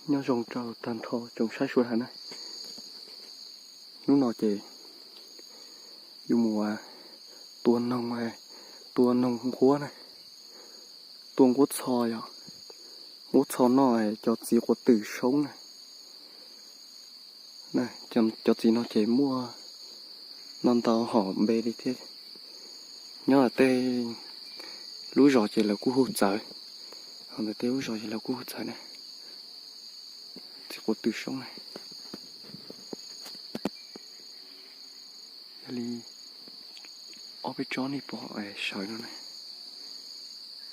Nyob zoo rau tag nrho tsoom saib sawv daws na. Hnub no ces yuav mus tua noog, tua noog nquab na, tua nquab txho yom, nquab txho noj cov txiv quav twm soob na. Cov txiv no ces muaj no ntau hom npe li thiab. Nyob ntawm tej lub zos ces lawv kuj hu txawv, ho ntawm tej lub zos ces lawv kuj hu txawv na. Txiv quav twm soob na. Yog li ob peb tsob nej pom sawv no na,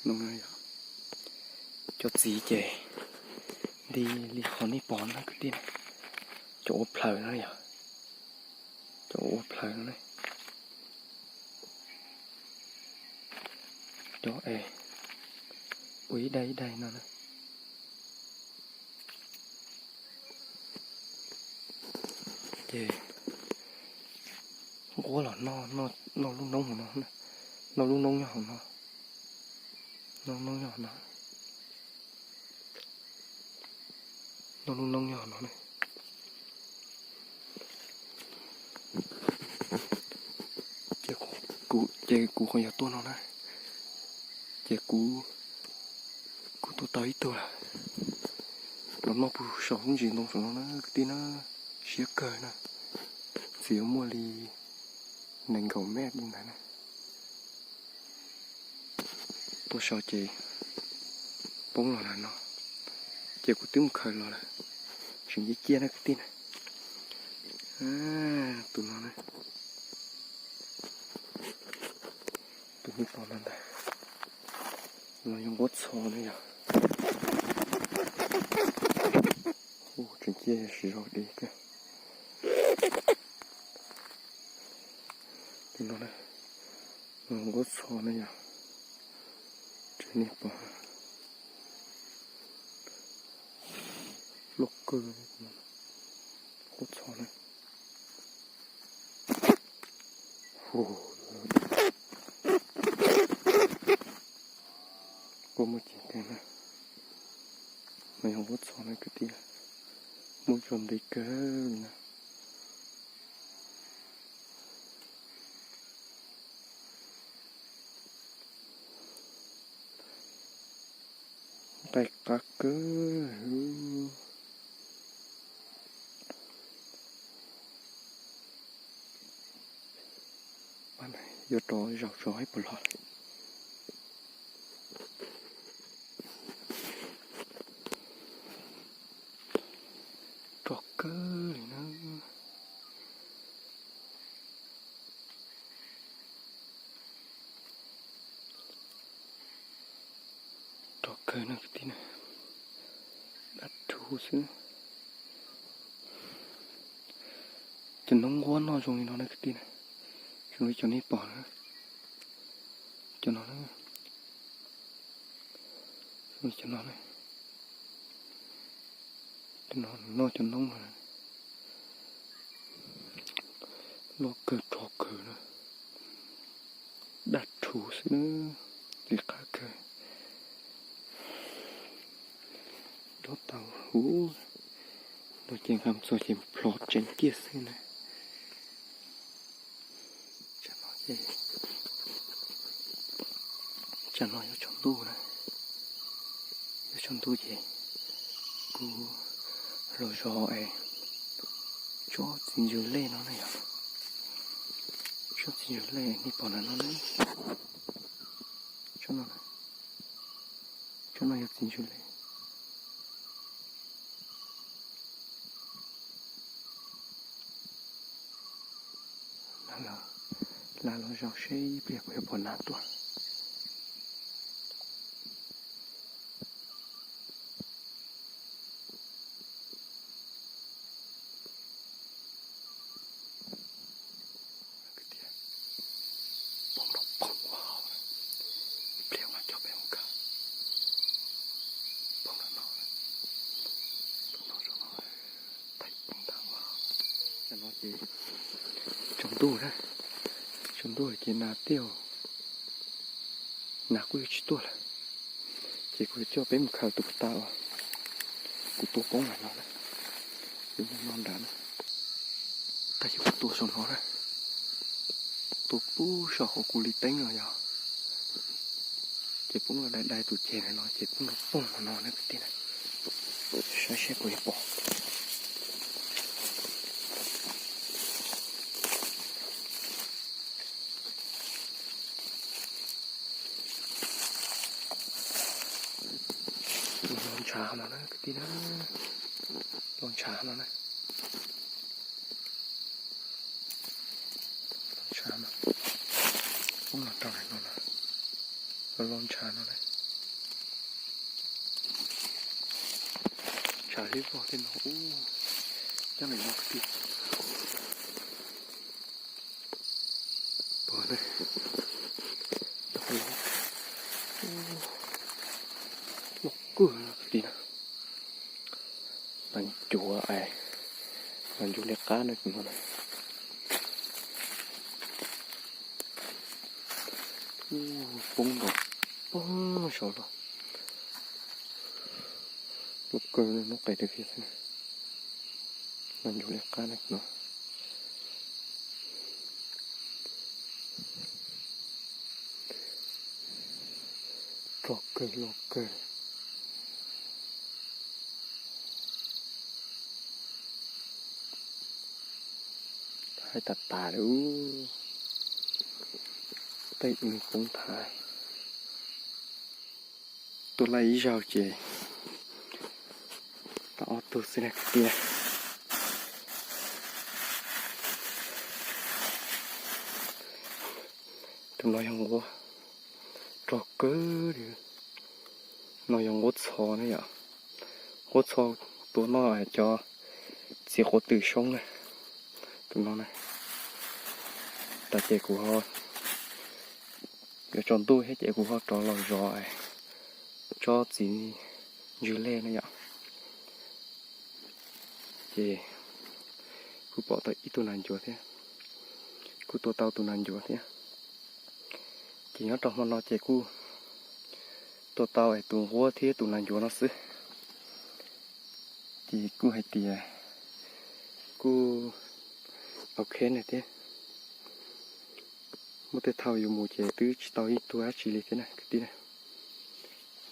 no yog cov txiv ces nti li qhov nej pom no kwv tij na, cov ua plhaws no yog, cov ua plhaws no ne, cov es ua ib daim ib daim no na. Ces nquab los noj, noj lub noob hauv no, noj lub noob nyob hauv no, noj noob nyob hauv no, noj lub noob nyob hauv no ne. Ces kuv, ces kuv qhov yog tuaj no na, ces kuv, kuv tua tau ib tug lawm, los noj puag saum lub ntsis ntoo saum no na kwv tij na, siab kawg na, ntxim yuav muaj li nees nkaum mev li ntawd na. Tuaj saud ces poob los lawm no, ces kuv twb mus khaws los lawm, tseem ciaj ciaj na kwv tij na. Tus no na, tus nej pom no ntag, no yog nquab txho na yog. Hu tseem ciaj yog siv zog deb kawg. Tus no na, nquab txho na yog, tseem nej pom loj kawg, nquab txho na. Hu, nquab muaj ceem kawg na, no yog nquab txho na kwv tij, muaj zog ntev kawg li na. Nqaij qab kawg. Yuav rov zaum zov ib puas los. Rog kawg li na. Rog kawg na kwv tij na. Dab rhuv xwb. Cov noob nquab noj zoo li no na kwv tij na. Zoo li cov nej pom na. Cov no na. Zoo li cov no na. Cov no noj cov noob no. Loj kawg rog kawg na. Dab rhuv xwb na. Ris qab kawg. Dob tau huv. No ces nqa mus txog ces plhov tseev kiag xwb na. Tsam no ces, tsam no yuav tsaus ntuj na, yuav tsaus ntuj ces kuv los zov es tsob txiv ntsws lej no na yog, tsob txiv ntsws lej nej pom ntawm no na, tsob no, tsob no yog txiv ntsws lej. Hla los zaum seb ib pliag kuv yuav pom nas tuaj. Poob nrov phoom ua hauv, ib pliag mas coj peb mus kawm. Poob nrov no, poob nrov no, thaij poob ntag ua hauv. Tam no ces tsaus ntuj na, tsaus ntuj ces nas tiag, nas kuj yuav tsis tuaj lawm. Ces kuv yuav coj peb mus khaws tus puas tas os. Kuv tua poob ntawm no na, kuv mus no nrad na. Tag kis kuv tua saum no na, tua pub saum hauv kuv li teeb no yog, ces poob los dai dai tus ceg ntawm no ces poob rau poob no na kwv tij na. Saib seb puas yuav pom. Los ntshav no na kwv tij na, los ntshav no na. Los ntshav no, poob los rau ntawm no na, los los ntshav no na. Ntshav hlib vog tej no ub, nyob ntawm no kwv tij. Pog ne, loj kawg kwv tij na. Nas ncuav es, nas ncuav liab qab na no. Poob nkaus, poob saud los. Loj kawg, loj qes tiag tiag xwb. Nas ncuav liab qab na no. Rog kawg loj kawg. Haib tas tas li ub. Tej me poob thav. Tuaj laij ib zaug ces tau ob tug xwb na kwv tij. Tus no yog nquab rog kawg li. No yog nquab txho na yom. Nquab txho tua noj cov txiv quav twm soob na. Tus no na. Tas ces kuv ho yuav tsaus ntuj thiab ces kuv ho rov los zov tsob txiv ntsws lej na yom. Ces kuj pom tau ib tug nas ncuav thiab, kuj tua tau tus nas ncuav thiab. Ces nyob rau hmo no ces kuj tua tau es tus nquab thiab tus nas ncuav no xwb. Ces kuj hais tias kuj ok na thiab. Muaj tej thaum yus mus ces twb tsis tau ib tug dab tsi li thiab na kwv tij na.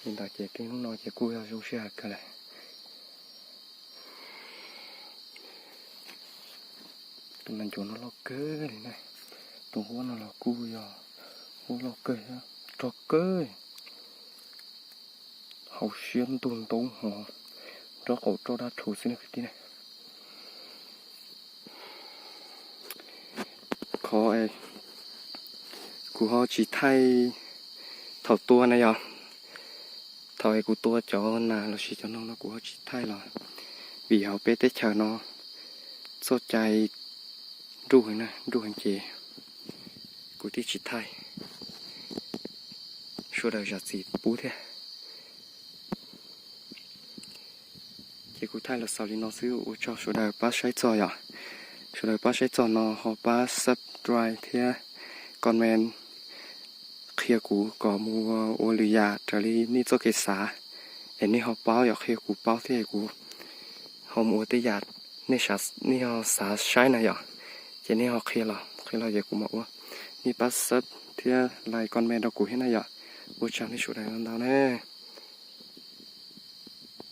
Li ntawd ces tej hnub no ces kuj yog zoo sij hawm kawg lawm. Tus nas ncuav no loj kawg li na. Tus nquab no los kuj yog nquab loj kawg, rog kawg. Hauv siab ntug ntoo hos nraub qaum roj dab rhuv xwb na kwv tij na. Qhov kuv ho tsis thaij thaum tua na yog, thaum es kuv tua cov nas lossis cov no no kuv ho tsis thaij los vim hauv peb teb chaws no txoj cai nruj heev na, nruj heev ces kuv thiaj tsis thaij. Sawv daws zam txim pub thiab. Ces kuv thaij los xaus li no xwb, ua tsaug sawv daws pab saib txog yom. Sawv daws pab saib txog no ho pab subscribe thiab comment qhia kuv kom mus ua lwm yam raws li nej txoj kev xav, es nej ho paub yom, qhia kuv paub thiab kuv ho mus ua tej yam nej ho xav saib na yom, ces nej ho qhia los qhia los ces kuv mam ua. Nej pab sub thiab like comment rau kuv thiab na yom. Ua tsaug nej sawv daws ntau na.